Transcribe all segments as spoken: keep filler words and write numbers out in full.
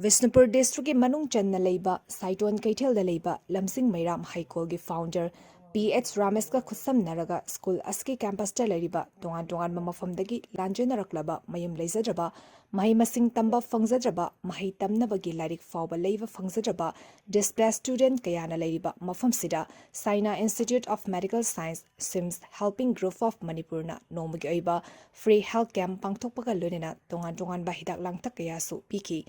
ꯕꯤꯁꯅꯨꯄꯨꯔ ꯗꯤꯁꯇ꯭ꯔꯤꯛꯀꯤ ꯃꯅꯨꯡ ꯆꯟꯅ ꯂꯩꯕ ꯁꯥꯏꯇꯣꯟ ꯀꯩꯊꯦꯜꯗ ꯂꯩꯕ ꯂꯝꯖꯤꯡ ꯃꯩꯔꯥꯝ ꯍꯩꯀꯣꯜꯒꯤ ꯐꯥꯎꯟꯗꯔ ꯄꯤ ꯑꯩꯆ ꯔꯥꯃꯦꯁꯀ ꯈꯨꯠꯁꯝꯅꯔꯒ ꯁ꯭ꯀꯨꯜ ꯑꯁꯤꯒꯤ ꯀꯦꯝꯄꯁꯇ ꯂꯩꯔꯤꯕ ꯇꯣꯉꯥꯟ ꯇꯣꯉꯥꯟꯕ ꯃꯐꯝꯗꯒꯤ ꯂꯥꯟꯖꯦꯟꯅꯔꯛꯂꯕ ꯃꯌꯨꯝ ꯂꯩꯖꯗ꯭ꯔꯕ, ꯃꯍꯩ ꯃꯁꯤꯡ ꯇꯝꯕ ꯐꯪꯖꯗ꯭ꯔꯕ, ꯃꯍꯩ ꯇꯝꯅꯕꯒꯤ ꯂꯥꯏꯔꯤꯛ ꯐꯥꯎꯕ ꯂꯩꯕ ꯐꯪꯖꯗ꯭ꯔꯕ ꯗꯤꯁꯄ꯭ꯂꯦꯁ ꯁ꯭ꯇꯨꯗꯦꯟꯠ ꯀꯌꯥꯅ ꯂꯩꯔꯤꯕ ꯃꯐꯝꯁꯤꯗ Saina Institute of Medical Science, SIMS Helping Group of ꯃꯅꯤꯄꯨꯔꯅ ꯅꯣꯡꯃꯒꯤ ꯑꯣꯏꯕ ꯐ꯭ꯔꯤ ꯍꯦꯜꯊ ꯀꯦꯝꯞ ꯄꯥꯡꯊꯣꯛꯄꯒ ꯂꯣꯏꯅꯅ ꯇꯣꯉꯥꯟ ꯇꯣꯉꯥꯟꯕ ꯍꯤꯗꯥꯛ ꯂꯥꯡꯊꯛ ꯀꯌꯥꯁꯨ ꯄꯤꯈꯤ꯫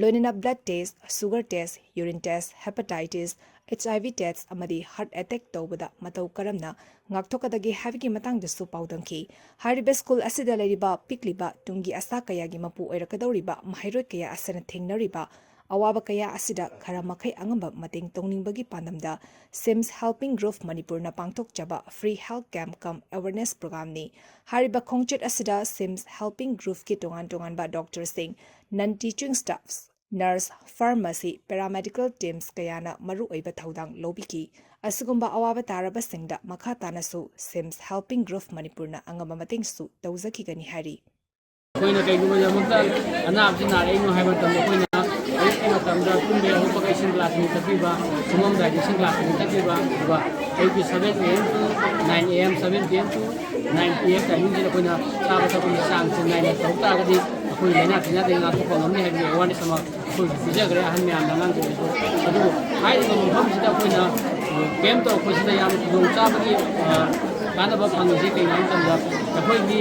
ꯂꯣꯏꯅꯅ blood test, sugar test, urine test, hepatitis, H I V test ꯑꯃꯗꯤ ꯍꯥꯔꯠ ꯑꯦꯇꯦꯛ ꯇꯧꯕꯗ ꯃꯇꯧ ꯀꯔꯝꯅ ꯉꯥꯛꯊꯣꯛꯀꯗꯒꯦ ꯍꯥꯏꯕꯒꯤ ꯃꯇꯥꯡꯗꯁꯨ ꯄꯥꯎꯗꯝꯈꯤ꯫ ꯍꯥꯏꯔꯤꯕ ꯁ꯭ꯀꯨꯜ ꯑꯁꯤꯗ ꯂꯩꯔꯤꯕ ꯄꯤꯛꯂꯤꯕ ꯇꯨꯡꯒꯤ ꯑꯁꯥ ꯀꯌꯥꯒꯤ ꯃꯄꯨ ꯑꯣꯏꯔꯛꯀꯗꯧꯔꯤꯕ ꯃꯍꯩꯔꯣꯏ ꯀꯌꯥ ꯑꯁꯤꯅ ꯊꯦꯡꯅꯔꯤꯕ ꯑꯋꯥꯕ ꯀꯌꯥ ꯑꯁꯤꯗ ꯈꯔ ꯃꯈꯩ ꯑꯉꯝꯕ ꯃꯇꯦꯡ ꯇꯧꯅꯤꯡꯕꯒꯤ ꯄꯥꯟꯗꯝꯗ SIMS Helping Group ꯃꯅꯤꯄꯨꯔꯅ ꯄꯥꯡꯊꯣꯛꯆꯕ free health camp cum awareness ꯄ꯭ꯔꯣꯒ꯭ꯔꯥꯝꯅꯤ꯫ ꯍꯥꯏꯔꯤꯕ ꯈꯣꯡꯆꯠ ꯑꯁꯤꯗ SIMS Helping Groupꯀꯤ ꯇꯣꯉꯥꯟ ꯇꯣꯉꯥꯟꯕ ꯗꯣꯛꯇꯔꯁꯤꯡ, non teaching staff, nurse, pharmacy, paramedical teams ꯀꯌꯥꯅ ꯃꯔꯨꯑꯣꯏꯕ ꯊꯧꯗꯥꯡ ꯂꯧꯕꯤꯈꯤ꯫ ꯑꯁꯤꯒꯨꯝꯕ ꯑꯋꯥꯕ ꯇꯥꯔꯕꯁꯤꯡꯗ ꯃꯈꯥ ꯇꯥꯅꯁꯨ SIMS Helping Group ꯃꯅꯤꯄꯨꯔꯅ ꯑꯉꯝꯕ ꯃꯇꯦꯡꯁꯨ ꯇꯧꯖꯈꯤꯒꯅꯤ ꯍꯥꯏꯔꯤ꯫ ꯑꯩꯈꯣꯏꯅ ꯀꯩꯒꯨꯝꯕ ꯂꯝꯃꯛꯇ ꯑꯅꯥꯕꯁꯤ ꯅꯥꯔꯛꯏꯅꯣ ꯍꯥꯏꯕ ꯃꯇꯝꯗ ꯑꯩꯈꯣꯏꯅ ꯑꯌꯨꯛꯀꯤ ꯃꯇꯝꯗ ꯇꯨꯝꯕ ꯍꯧꯒꯠꯄꯒ ꯏꯁꯤꯡ ꯒ꯭ꯂꯥꯁ ꯑꯅꯤ ꯊꯛꯄꯤꯕ, ꯇꯨꯝꯃꯝꯗꯥꯏꯗ ꯏꯁꯤꯡ ꯒ꯭ꯂꯥꯁ ꯑꯅꯤ ꯊꯛꯄꯤꯕ, ꯑꯗꯨꯒ ꯑꯌꯨꯛꯀꯤ seven A M to nine A M, seven P M to nine P M timingꯁꯤꯗ ꯑꯩꯈꯣꯏꯅ ꯆꯥꯕ ꯊꯛꯄꯒꯤ ꯆꯥꯡꯁꯦ ꯅꯥꯏꯅ ꯇꯧ ꯇꯥꯔꯒꯗꯤ ꯑꯩꯈꯣꯏ ꯂꯥꯏꯅꯥ ꯇꯤꯟꯅꯥꯗꯒꯤ ꯉꯥꯛꯊꯣꯛꯄ ꯉꯝꯅꯤ ꯍꯥꯏꯕꯒꯤ awareness ꯑꯃ ꯑꯩꯈꯣꯏꯁꯨ ꯄꯤꯖꯈ꯭ꯔꯦ ꯑꯍꯟ ꯃꯌꯥꯝꯗ, ꯑꯉꯥꯡꯁꯤꯡꯗꯁꯨ꯫ ꯑꯗꯨꯕꯨ ꯍꯥꯏꯔꯤꯕ ꯃꯐꯝꯁꯤꯗ ꯑꯩꯈꯣꯏꯅ ꯀꯦꯝꯞ ꯇꯧꯔꯛꯄꯁꯤꯗ ꯌꯥꯝꯅ ꯈꯨꯗꯣꯡꯆꯥꯕꯒꯤ, ꯑ, ꯀꯥꯟꯅꯕ ꯐꯪꯉꯤꯁꯤ ꯀꯩꯅꯣ ꯍꯥꯏꯕ ꯃꯇꯝꯗ ꯑꯩꯈꯣꯏꯒꯤ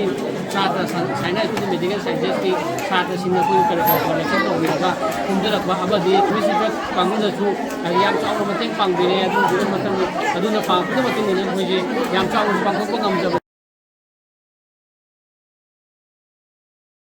ꯁꯥꯇ꯭ꯔ ꯁꯟ-, Saina Institute of Medical Scienceꯀꯤ ꯁꯥꯇ꯭ꯔꯁꯤꯡꯅ ꯑꯩꯈꯣꯏꯒꯤ ꯀꯔꯤ ꯀꯔꯤ collection ꯇꯧꯕꯤꯔꯒ ꯈꯣꯝꯖꯤꯜꯂꯛꯄ ꯑꯃꯗꯤ ꯇꯨꯔꯤꯁ ꯀꯥꯡꯕꯨꯅꯁꯨ ꯍꯥꯏꯗꯤ ꯌꯥꯝ ꯆꯥꯎꯅ ꯃꯇꯦꯡ ꯄꯥꯡꯕꯤꯔꯦ꯫ ꯑꯗꯨꯒꯤ ꯃꯇꯝ ꯑꯗꯨꯅ ꯄꯥꯡꯕꯒꯤ ꯃꯇꯨꯡ ꯏꯟꯅ ꯑꯩꯈꯣꯏꯁꯦ ꯌꯥꯝ ꯆꯥꯎꯅ ꯄꯥꯡꯊꯣꯛꯄ ꯉꯝꯖꯕ